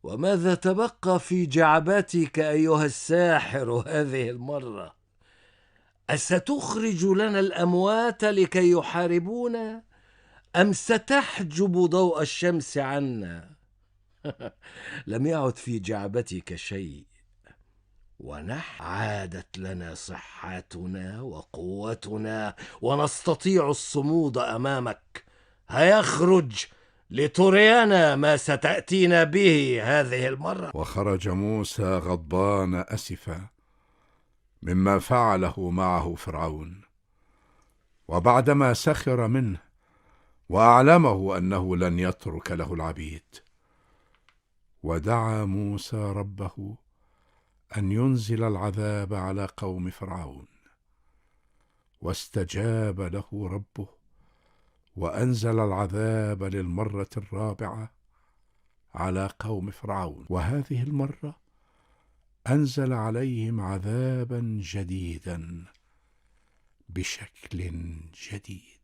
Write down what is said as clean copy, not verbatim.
وماذا تبقى في جعبتك أيها الساحر هذه المرة؟ أستخرج لنا الأموات لكي يحاربونا، أم ستحجب ضوء الشمس عنا؟ لم يعد في جعبتك شيء، ونحن عادت لنا صحتنا وقوتنا، ونستطيع الصمود أمامك. هيخرج لترينا ما ستأتينا به هذه المرة. وخرج موسى غضبان أسفا مما فعله معه فرعون، وبعدما سخر منه وأعلمه أنه لن يترك له العبيد، ودعا موسى ربه أن ينزل العذاب على قوم فرعون، واستجاب له ربه وأنزل العذاب للمرة الرابعة على قوم فرعون، وهذه المرة أنزل عليهم عذابا جديدا بشكل جديد.